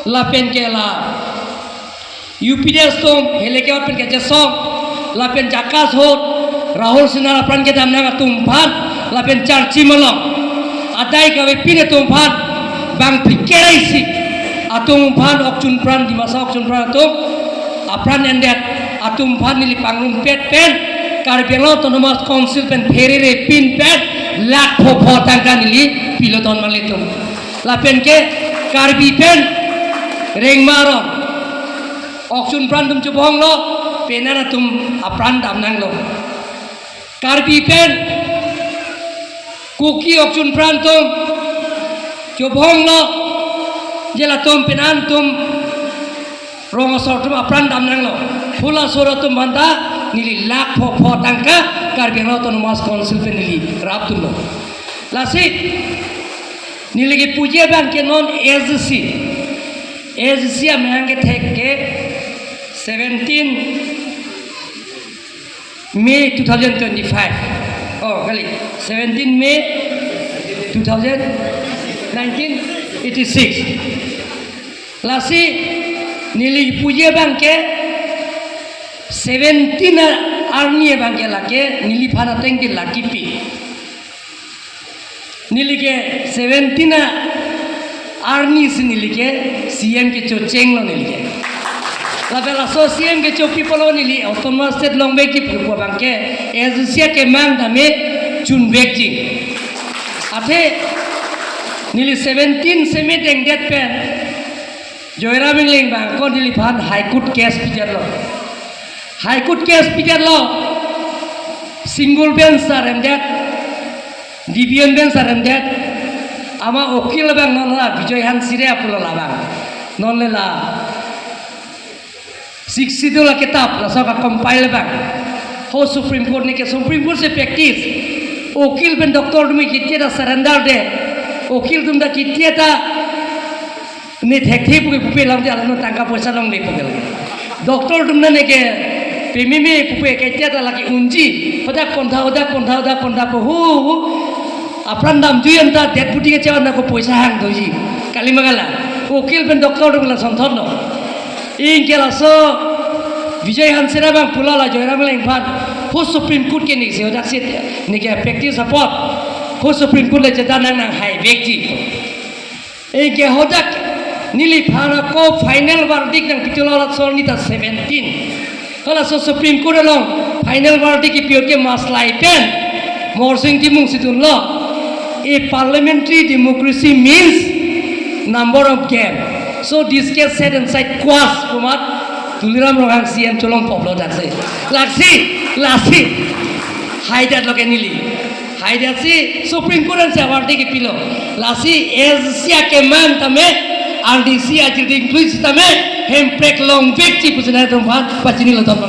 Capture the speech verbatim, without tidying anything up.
Lapen ke la U P D S atum, hele ke ot pen kachesong, lapen jakas ahut, Rahul Sinha apran kedam nang atum aphan, lapen charchi malom, adai kave pin atum aphan, bang phikeraisi atum aphan, okchun pran, Dimasa okchun pran atum apran endet atum aphan neli pangrumpet pen, Karbi Anglong Autonomous Council pen pherere pin pen, lakh pho pho tangka neli pilo don manglitum. Lapen ke Karbi pen Rengma aron, okchun pran atum chobonglo, penan atum apran dam nanglo. Karbi pen Kuki okchun pran atum chobonglo, je latum penan atum rong asor atum apran dam nanglo. Phula asor atum aphan ta neli lakh pho pho tangka Karbi Anglong Autonomous Council pen neli rapdunlo. Lasi neli kepuji abang ke non A D C, A D C amahang kethek ke seventeen May two thousand twenty-five. Oh, kali. Seventeen May two thousand, nineteen eighty-six. Lasi neli puji abang ke seventeen arni abang ke lake neliphan ateng ke la kipi. Neli ke seventeen arni si neli ke C M kecho chenglo neli ke. Lapen laso C M kecho pi apotlo neli Autonomous State longvekji pu abang ke A D C akemang tame chunvekji. Athe neli seventeen seme dengdet pen Joyram Engleng abang ko neliphan High Court case pidetlo. High Court case pidetlo. Single bench ta remdet, division bench ta remdet. Ama ukil abang non la Bijoy Hansire pulo labang. Non le la Sixth Schedule akitap laso ka compile abang. Ho Supreme Court neke Supreme Court si practice. Ukil pen doctor atum kitia ta surrender de. Ukil atum ta kitia ta ne thekthe puke pupe lam dia lano tangka poisa longle puke. Doctor atum ta neke pememe pupe kitia ta lake unji. Hodak pontha, hodak pontha, hodak pontha po hu hu. Apran damjui anta dead body kechevan ako poisa hang doji. Kali ma kali. Ukil pen doctor atum la sonthotlo. Anke laso Bijoy Hansire abang pulo la Joyram Engleng aphan. Ho Supreme Court ke neke si hodak si neke practice apot. Ho Supreme Court le jeda nang nanghaivekji. Anke hodak neliphan ako final verdict nangpithulo la solni ta seventeen. Halaso Supreme Court along final verdict kipi ahut ke maslai pen Mohor Sing Timung si dunlo. A parliamentary democracy means number of game. So this case set aside, quash pu amat Tuliram Ronghang C M cholong poplo daksi. Laksi, laksi. Haidat lo ke neli. Haidat si Supreme Court ansi verdict kipilo. Lasi A D C akemang tame, R D C ajir ding plus tame, hemprek longvekji pusi nangtumphan pachinilo tong.